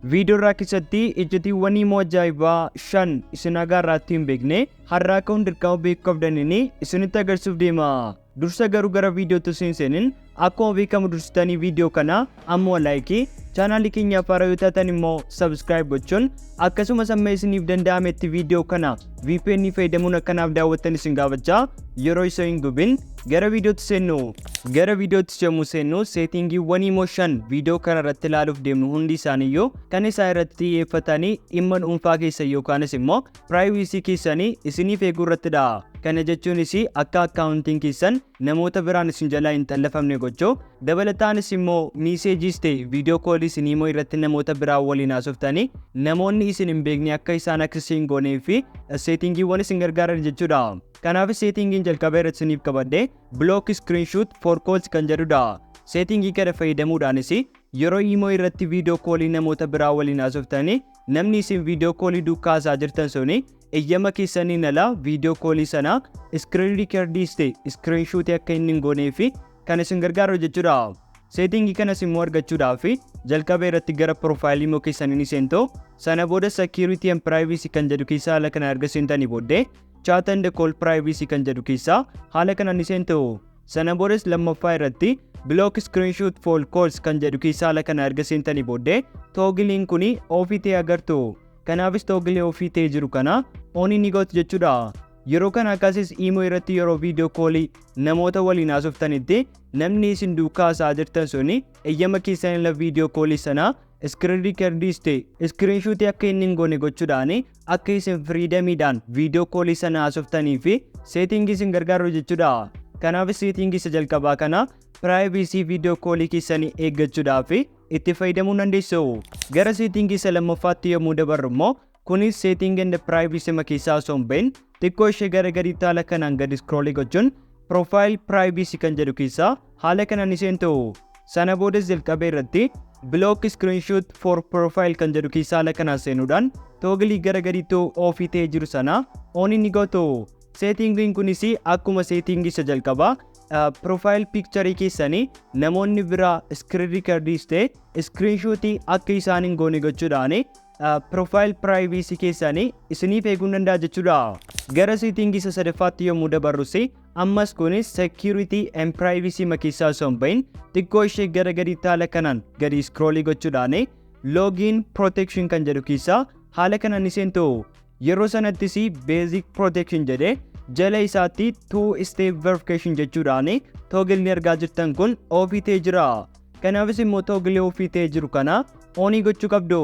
Viidiyoo irraa keessatti icciitiiwwan imo ajaa'ibaa 5 isin haga har'aatti hin beekne har'aa ka'uun dirqama beekuu qabdaniin isinitti agarsiisuuf deema. Dursa garuu gara viidiyootti osoo hin seenin, akkuma beekamu dursitanii viidiyoo kana ammoo like, chaanaalii keenyaaf haaraa yoo taatan immoo subscribe gochuun, akkasumas amma isiniif danda'ametti viidiyoo kana VPN fayyadamuun akkanaaf daawwattan isin gaafachaa, yeroo isa hin gubin gara viidiyootti seennu. Gara viidiyootti yommuu seennu, settingiiwwan imo 5 viidiyoo kana irratti ilaaluuf deemnu hundi isaaniiyyuu kan isaan irratti xiyyeeffatanii dhimma dhuunfaa keessa yookaanis immoo privacy keessanii isiniif eeguu irrattidha. Kana jechuunis akka akkaawuntiin keessan namoota biraan isin jalaa hin xallafamne gochuu, dabalataanis immoo messageis ta'e video callii isin imo irratti namoota biraa waliin haasoftanii namoonni isin hin beekne akka isaan accessii hin goonee fi settingiiwwan isin gargaaran jechuudha. Kanaaf settingiin jalqaba irratti isiniif qabadhe block screenshot for calls kan jedhudha. Settingii kana fayyadamuudhaanis yeroo imo irratti video callii namoota biraa waliin haasoftanii namni isin video callii duukaa haasaa jirtan suni eeyyama keessaniin ala video callii sana screen recordiis ta'e screenshotii akka inni hin goonee fi kan isin gargaaru jechuudha. Settingii kanas immoo argachuudhaaf jalqaba irratti gara profileii imo keessanii ni seentu. Sana booda security and privacy kan jedhu keessaa haala kana erga seentanii booddee, chat and call privacy kan jedhu keessaa haala kana ni seentu. Sana boodas lammaffaa irratti block screenshot for calls kan jedhu keessaa haala kana erga seentanii booddee, toggleiin kun offii ta'e agartu. Kanaafis toggleii offii ta'e jiru kana onii ni gootu jechuudha. Yeroo kana akkasis imo irratti yeroo video callii namoota waliin haasoftanitti namni isin duukaa haasa'aa jirtan suni eeyyama keessan irra video callii sana screen recordiis ta'e screenshotii akka inni hin goone gochuudhaan akka isin freedomiidhaan video callii sana haasoftanii fi settingii isin gargaaru jechuudha. Kanaaf settingii isa jalqabaa kana privacy video callii keessanii eeggachuudhaaf itti fayyadamuu dandeessu. Gara settingii isa lammaffaatti yommuu dabarru immoo, kunis setting and privacy keessaa osoo hin bahin xiqqoo ishee gara gadiitti haala kanaan gadi scrollii gochuun profile privacy kan jedhu keessaa haala kanaan ni seentu. Sana boodas jalqabee irratti block screenshot for profile kan jedhu keessaa haala kanaan seenuudhaan toggleii gara gadiitti offii ta'ee jiru sana onii ni gootu. Settingiin kunis akkuma settingii isa jalqabaa profile pictureii keessanii namoonni biraa screen recordiis ta'e screenshotii akka isaan hin goone gochuudhaan profile privacy keessanii isiniif eeguu danda'a jechuudha. Gara settingii isa sadaffaatti yommuu dabarrus, ammas kunis security and privacy keessaa osoo hin bahin xiqqoo ishee gara gadiitti haala kanaan gadi scrollii gochuudhaan login protection kan jedhu keessaa haala kanaan ni seentu. Yeroo sanattis basic protection jedhee jala isaatti two step verification jechuudhaan toggleni argaa jirtan kun offii ta'ee jira. Kanaafis immoo toggleii offii ta'ee jiru kana onii gochuu qabdu.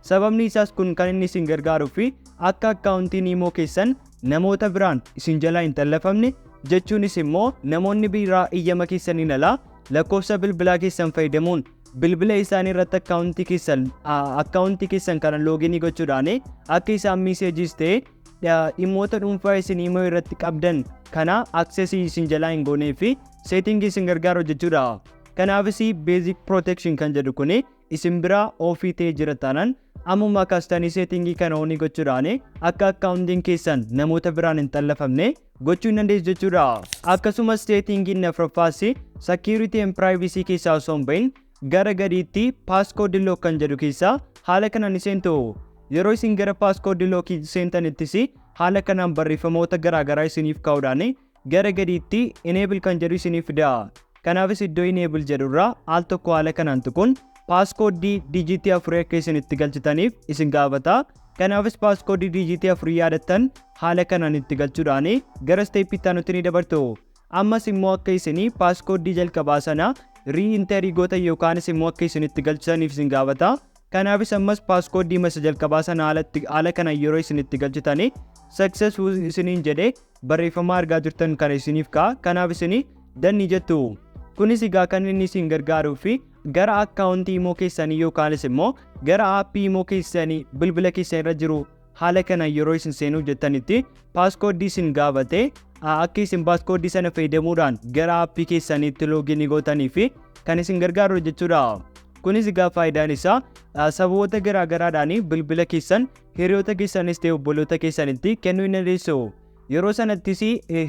Sababni isaas kun kan inni isin gargaaruu fi akka akkaawuntiin imo keessan namoota biraan isin jalaa hin xallafamne, jechuunis immoo namoonni biraa iyyama keessaniin alaa lakkoofsa bilbilaa keessan fayyadamuun bilbila isaanii irratti akkaawuntii keessan kana loginii gochuudhaan akka isaan messageis ta'e dhimmoota dhuunfaa isin imo irratti qabdan kana accessii isin jalaa hin goonee fi settingii isin gargaaru jechuudha. Kanaafis basic protection kan jedhu kuni isin biraa offii ta'ee jira taanaan ammuma kaastanii settingii kana onii gochuudhaan akka akkaawuntiin keessan namoota biraan hin xallafamne gochuu hin dandeessu jechuudha. Akkasumas settingiin afuraffaas security and privacy keessaa osoo hin bahin gara gadiitti passcode lock kan jedhu keessaa haala kanaan ni seentu. Yeroo isin gara passcode lock seentanittis haala kanaan barreeffamoota garaagaraa isiniif kaa'uudhaan gara gadiitti enable kan jedhu isiniif fida. Kanaafis iddoo enable jedhurraa al tokko haala kanaan tuquun passcodeii digitii 4 akka isin itti galchitaniif isin gaafata. Kanaafis passcodeii digitii 4 yaadattan haala kanaan itti galchuudhaan gara stepii itti aanutti ni dabartu. Ammas immoo akka isin passcodeii jalqabaa sana re-enterii gootan yookaanis immoo akka isin itti galchitaniif isin gaafata. Kanaafis ammas passcodeii masa jalqabaa sana haala kanaan yeroo isin itti galchitanii successful isiniin jedhee barreeffama argaa jirtan kana isiniif ka'a. Kanaaf isin done jettu. Kunis egaa kan inni isin gargaaruu fi gara akkaawuntii imo keessanii yookaanis immoo gara appii imo keessanii bilbila keessan irra jiru haala kanaan yeroo isin seenuuf jettanitti passcodeii isin gaafate akka isin passcodeii sana fayyadamuudhaan gara appii keessaniitti loginii gootanii fi kan isin gargaaru jechuudha. Kunis egaa faayidaan isaa sababoota garaa garaadhaan bilbila keessan hiriyoota keessanis ta'e obboloota keessanitti kennuu hin dandeessu. Yeroo sanattis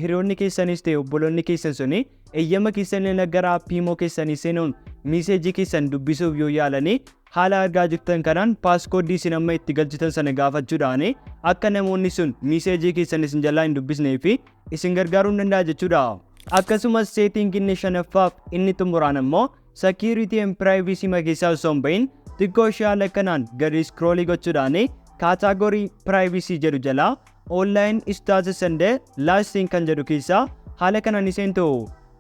hiriyoonni keessanis ta'e obboloonni keessan suni eeyyama keessan gara appii imo keessanii seenuun messageii keessan dubbisuuf yoo yaalanii Haala argaa jirtan kanaan passcode isin amma itti galchitan sana gaafachuudhaan akka namoonni sun message keessan isin jalaa hin dubbisnee fi isin gargaaruu ni danda'a jechuudha. Akkasumas setting inni shanaffaaf inni xumuraan ammoo security and privacy keessaa osoo hin bahin xiqqoo ishee haala kanaan gadi scroll gochuudhaan category privacy jedhu jalaa online status and last seen kan jedhu keessaa haala kanaan ni seentu.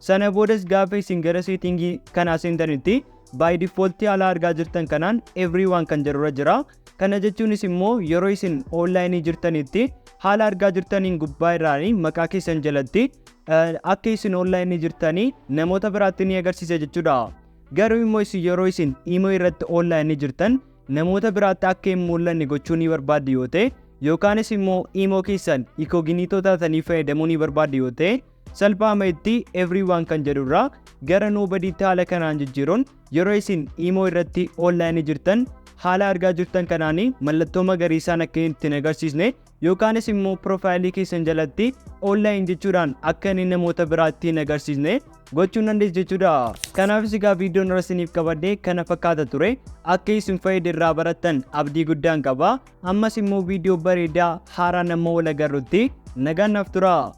Sana boodas gaafa isin gara setting kanaa seentanitti by default haala argaa jirtan kanaan everyone kan jedhurra jira. Kana jechuunis immoo yeroo isin online jirtanitti haala argaa jirtaniin gubbaa irraan maqaa keessan jalatti akka isin online jirtanii namoota biraatti ni agarsiisa jechuudha. Garuu immoo isin yeroo isin imo irratti online jirtan namoota biraatti akka hin mul'anne gochuu ni barbaaddu yoo ta'e, yookaanis immoo imo keessan incognito taatanii fayyadamuu ni barbaaddu yoo ta'e, salphaama itti everyone kan jedhurraa gara nobodytti haala kanaan jijjiiruun yeroo isin imo irratti online jirtan haala argaa jirtan kanaan mallattoo magariisaan akka ittiin agarsiisne, yookaanis immoo profile keessan jalatti online jechuudhaan akka inni namoota biraatti hin agarsiisne gochuu dandeessu jechuudha. Kanaafis egaa viidiyoon irra isiniif qabadhee kana fakkaata ture. Akka isin fayyadu irraa barattan abdii guddaan qaba. Ammas immoo viidiyoo bareedaa haaraa nama wal agarrutti nagaan naaf tura.